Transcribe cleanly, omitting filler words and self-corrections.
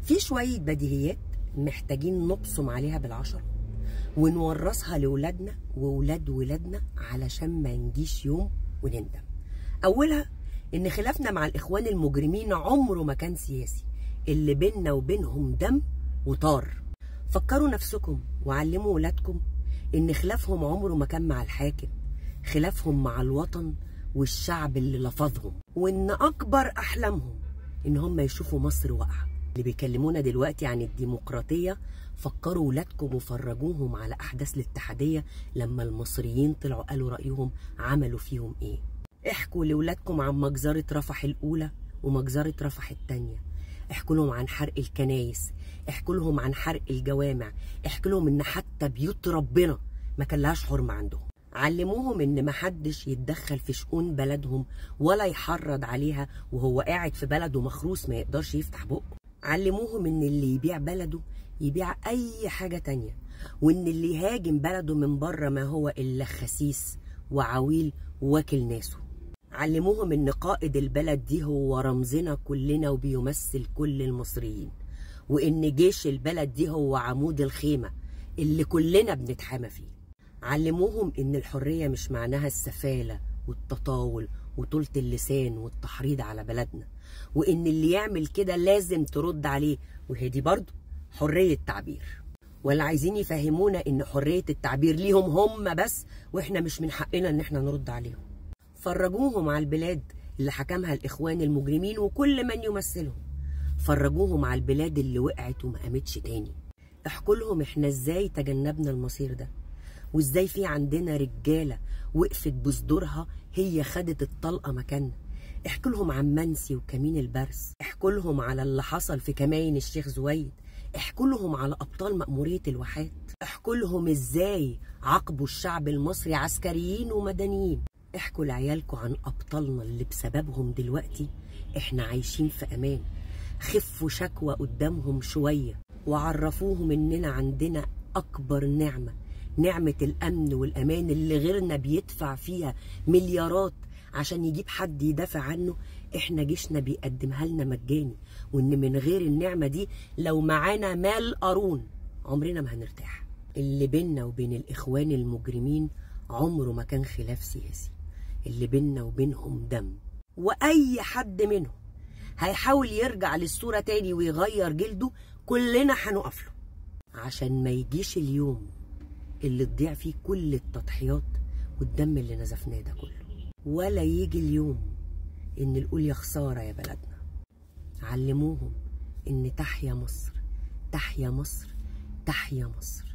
في شوية بديهيات محتاجين نبصم عليها بالعشرة ونورثها لولادنا وولاد ولادنا علشان ما نجيش يوم ونندم. أولها إن خلافنا مع الإخوان المجرمين عمره ما كان سياسي، اللي بيننا وبينهم دم وطار. فكروا نفسكم وعلموا ولادكم إن خلافهم عمره ما كان مع الحاكم، خلافهم مع الوطن والشعب اللي لفظهم، وإن أكبر أحلامهم إن هم يشوفوا مصر واقعة. اللي بيكلمونا دلوقتي عن الديمقراطية، فكروا ولادكم وفرجوهم على أحداث الاتحادية لما المصريين طلعوا قالوا رأيهم، عملوا فيهم إيه. احكوا لولادكم عن مجزرة رفح الأولى ومجزرة رفح الثانية، احكوا لهم عن حرق الكنايس، احكوا لهم عن حرق الجوامع، احكوا لهم إن حتى بيوت ربنا ما كان لهاش حرمة عندهم. علموهم إن محدش يتدخل في شؤون بلدهم ولا يحرض عليها وهو قاعد في بلده مخروس ما يقدرش يفتح بقه. علموهم إن اللي يبيع بلده يبيع أي حاجة تانية، وإن اللي يهاجم بلده من بره ما هو إلا خسيس وعويل واكل ناسه. علموهم إن قائد البلد دي هو رمزنا كلنا وبيمثل كل المصريين، وإن جيش البلد دي هو عمود الخيمة اللي كلنا بنتحامى فيه. علموهم إن الحرية مش معناها السفالة والتطاول وطولة اللسان والتحريض على بلدنا، وإن اللي يعمل كده لازم ترد عليه، وهي دي برضه حرية تعبير. ولا عايزين يفهمونا إن حرية التعبير ليهم هم بس وإحنا مش من حقنا إن إحنا نرد عليهم. فرجوهم على البلاد اللي حكمها الإخوان المجرمين وكل من يمثلهم، فرجوهم على البلاد اللي وقعت وما قامتش تاني. احكوا لهم إحنا إزاي تجنبنا المصير ده، وإزاي في عندنا رجالة وقفت بصدورها هي خدت الطلقة مكاننا. احكوا لهم عن منسي وكمين البرس، احكوا لهم على اللي حصل في كماين الشيخ زويد، احكوا لهم على أبطال مأمورية الواحات، احكوا لهم إزاي عاقبوا الشعب المصري عسكريين ومدنيين. احكوا لعيالكم عن أبطالنا اللي بسببهم دلوقتي احنا عايشين في أمان. خفوا شكوى قدامهم شوية وعرفوهم إننا عندنا أكبر نعمة، نعمة الأمن والأمان اللي غيرنا بيدفع فيها مليارات عشان يجيب حد يدافع عنه، احنا جيشنا بيقدمها لنا مجاني، وإن من غير النعمة دي لو معانا مال قارون عمرنا ما هنرتاح. اللي بيننا وبين الإخوان المجرمين عمره ما كان خلاف سياسي، اللي بيننا وبينهم دم، وأي حد منهم هيحاول يرجع للصورة تاني ويغير جلده كلنا هنقف له، عشان ما يجيش اليوم اللي تضيع فيه كل التضحيات والدم اللي نزفناه ده كله، ولا يجي اليوم إن نقول يا خسارة يا بلدنا. علموهم إن تحيا مصر، تحيا مصر، تحيا مصر.